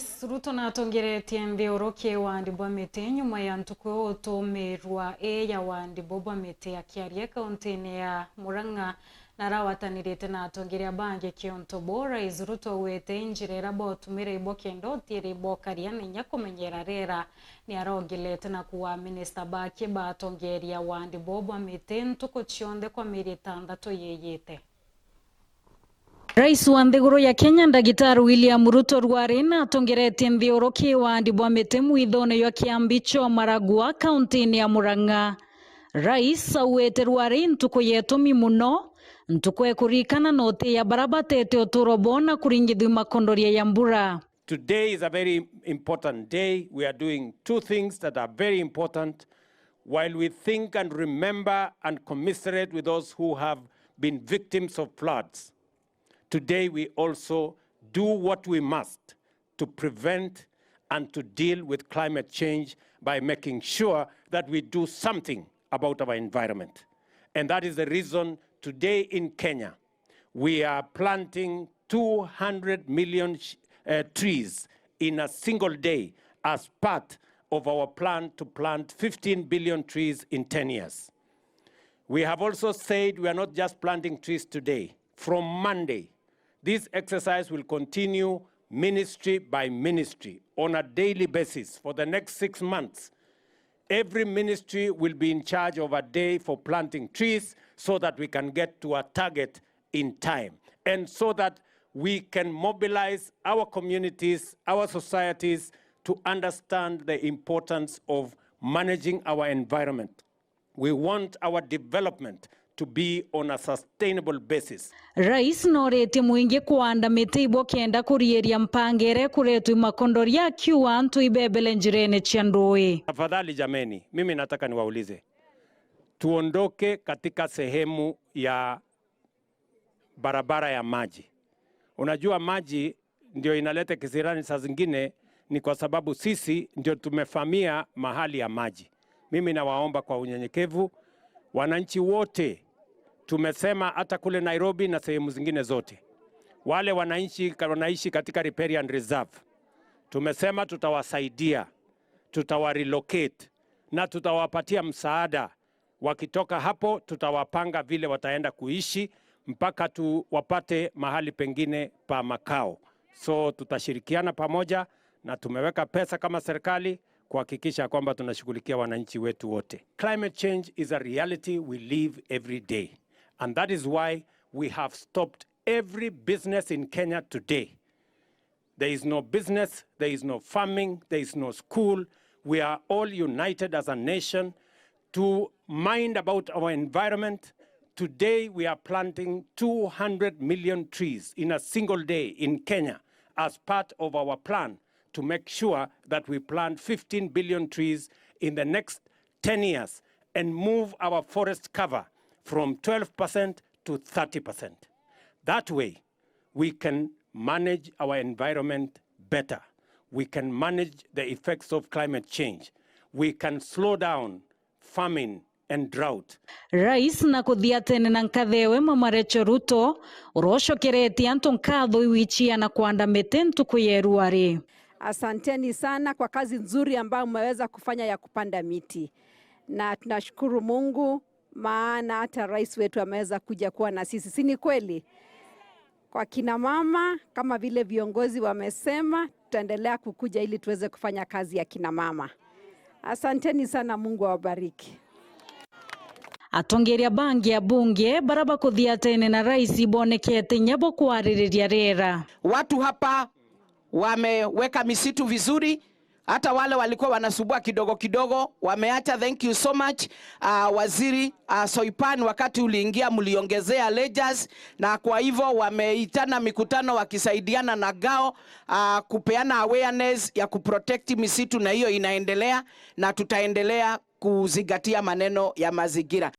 Rais Ruto natongeretie nthiuruki wandi bwa miti nyuma ya ntuku utumirwa i ya wandi bwa miti akiaria kaunti-ini ya Murang'a na arawatanirite na atongoria bangi kionto bo Rais Ruto augite njira ira botumire ibo kenda utire ibokaria ninya kumenyera rera ni arongelete na kuwa minista bake batongeria wandi bo bwa miti ntuku cionthe kwa mieri itandatu yiyite. Rais wa nthiguru ya Kenya Ndagitari William Ruto rwari na atongeretie nthiuruki wandi bwa miti mwithoni ywa Kiambicho Maragua kaunti-ini ya Murang'a. Rais augite rwari ntuku yetumi muno ntuku ekurikana na utiya baria batete uturo bona kuringithio makondoria ya mbura. Today is a very important day. We are doing two things that are very important. While we think and remember and commiserate with those who have been victims of floods, today we also do what we must to prevent and to deal with climate change by making sure that we do something about our environment. And that is the reason today in Kenya, we are planting 200 million trees in a single day as part of our plan to plant 15 billion trees in 10 years. We have also said we are not just planting trees today. From Monday, this exercise will continue ministry by ministry on a daily basis for the next 6 months. Every ministry will be in charge of a day for planting trees so that we can get to a target in time and so that we can mobilize our communities, our societies to understand the importance of managing our environment. We want our development to be on a sustainable basis. Rais noretie mwingi kuanda miti ibwo kenda kurieria mpangere kuretwo imakondoria akiuga antu ibebele njirene cia ndui. Tafadhali jameni, mimi nataka niwaulize, tuondoke katika sehemu ya barabara ya maji. Unajua maji ndio inaleta kisirani saa zingine, ni kwa sababu sisi ndio tumevamia mahali ya maji. Mimi nawaomba kwa unyenyekevu, wananchi wote, tumesema hata kule Nairobi na sehemu zingine zote, wale wananchi wanaishi katika riparian reserve, tumesema tutawasaidia, tutawarelocate na tutawapatia msaada. Wakitoka hapo, tutawapanga vile wataenda kuishi mpaka tuwapate mahali pengine pa makao. So tutashirikiana pamoja na tumeweka pesa kama serikali kuhakikisha kwamba tunashughulikia wananchi wetu wote. Climate change is a reality we live every day. And that is why we have stopped every business in Kenya today. There is no business, there is no farming, there is no school. We are all united as a nation to mind about our environment. Today, we are planting 200 million trees in a single day in Kenya as part of our plan to make sure that we plant 15 billion trees in the next 10 years and move our forest cover from 12% to 30%. That way, we can manage our environment better. We can manage the effects of climate change. We can slow down famine and drought. Rais na kuthia tene na nkathewe Mama Rachel Ruto urocokeretie antu nkatho iwichia na kwanda miti ntuku ya ruari. Asanteni sana kwa kazi nzuri ambayo mmeweza kufanya ya kupanda miti, na tunashukuru Mungu maana hata rais wetu ameweza kuja kuwa na sisi, si ni kweli? Kwa kina mama kama vile viongozi wamesema, tutaendelea kukuja ili tuweze kufanya kazi ya kina mama. Asanteni sana, Mungu awabariki. Atongeria bangi ya bunge baraba kuthia tene na rais ibonekete nyabo kwaririria rera. Watu hapa wameweka misitu vizuri, hata wale walikuwa wanasumbua kidogo kidogo wameacha. Thank you so much. Waziri Soipan, wakati uliingia mliongezea ledgers, na kwa hivyo wameitana mikutano wakisaidiana na GAO kupeana awareness ya kuprotect misitu, na hiyo inaendelea na tutaendelea kuzingatia maneno ya mazingira.